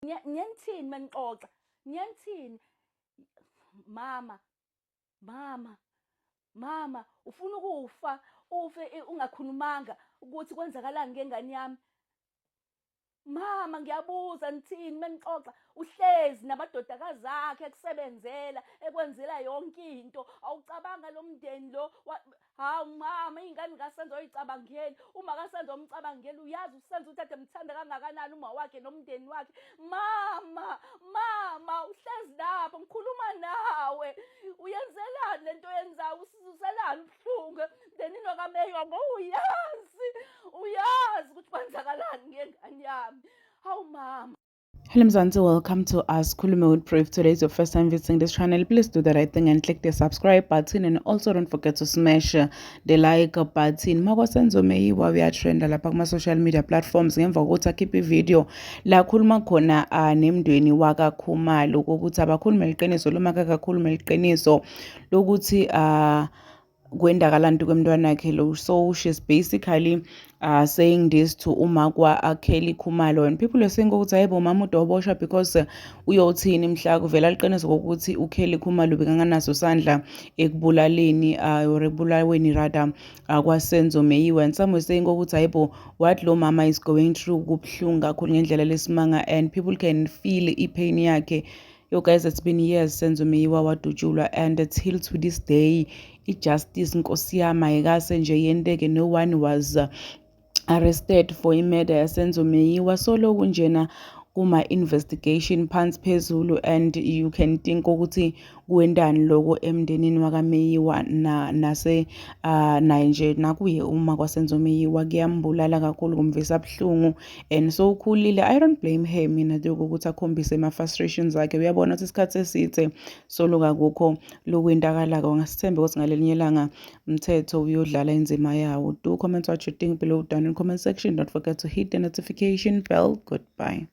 Ngiyanithini menixoxa? Ngiyanithini? Mama, mama, mama, ufuna ukufa, ufe ungakhulumanga ukuthi kwenzakalani ngengane yami. Mama ngiyabuza nithini menixoxa uhlezi namadodakazi akhe ekusebenzela ekwenzela yonke into awucabanga lo mndeni lo. Hawu mama, iy'ngane kaSenzo oyicabangeli, uma kaSenzo umcabangeli, uyazi uSenzo ukuthi ade mthanda kangakanani uma wakhe nomndeni wakhe. Mama, mama, uhlezi lapho ngikhuluma nawe, uyenzelani lento oyenzayo? Usizuselani ubuhlungu emndenini wakaMeyiwa? Ngoba uyazi, uyazi ukuthi kwenzakalani ngengane yami. Hawu mama. Hello Mzansi, welcome to us Khulume with Proof. Today is your first time visiting this channel. Please do the right thing and click the subscribe button, and also don't forget to smash the like button. MakaSenzo Meyiwa uyatrenda lapha kuma social media platforms ngemva kokuthi akhiphe ivideo la khuluma khona nemndeni wakaKhumalo ukuthi abakhulume iqiniso noma kakakhulume iqiniso lokuthi kwendakalani kwemntwana wakhe lo. So she's basically saying this to uma kwa Kelly Khumalo, and people are saying ukuthi hayibo, mama udoboshwa because uyothini mhla kuvela liqiniso kokuthi uKelly Khumalo bekanganaso sandla ekubulaleni or ekubulaweni rather kwaSenzo Meyiwa. And some were saying ukuthi hayibo, what lo mama is going through kubuhlungu kakhulu ngendlela lesimanga, and people can feel ipain yakhe. Yo guys, it's been years Senzo Meyiwa wadutshulwa, and till to this day i-justice, nkosi yami, ayikase nje yenteke. No one was arrested for imurder yaSenzo Meyiwa. So lokhu njena kuma-investigation phansi phezulu, and you can think ukuthi kuwentani loko emndenini wakaMeyiwa na nase naye nje nakuye uma kwaSenzo Meyiwa, kuyambulala kakhulu, kumvisa buhlungu. And so ukhulile, I don't blame her mina ukuthi akhombise ama-frustrations akhe. Uyabona ukuthi isikhathi eside solo kakukho lokwentakalako. Ngasithembe ukuthi ngalelinye ilanga umthetho uyodlala inzima yawo. Do comment what you think below down in comment section. Don't forget to hit the notification bell. Goodbye.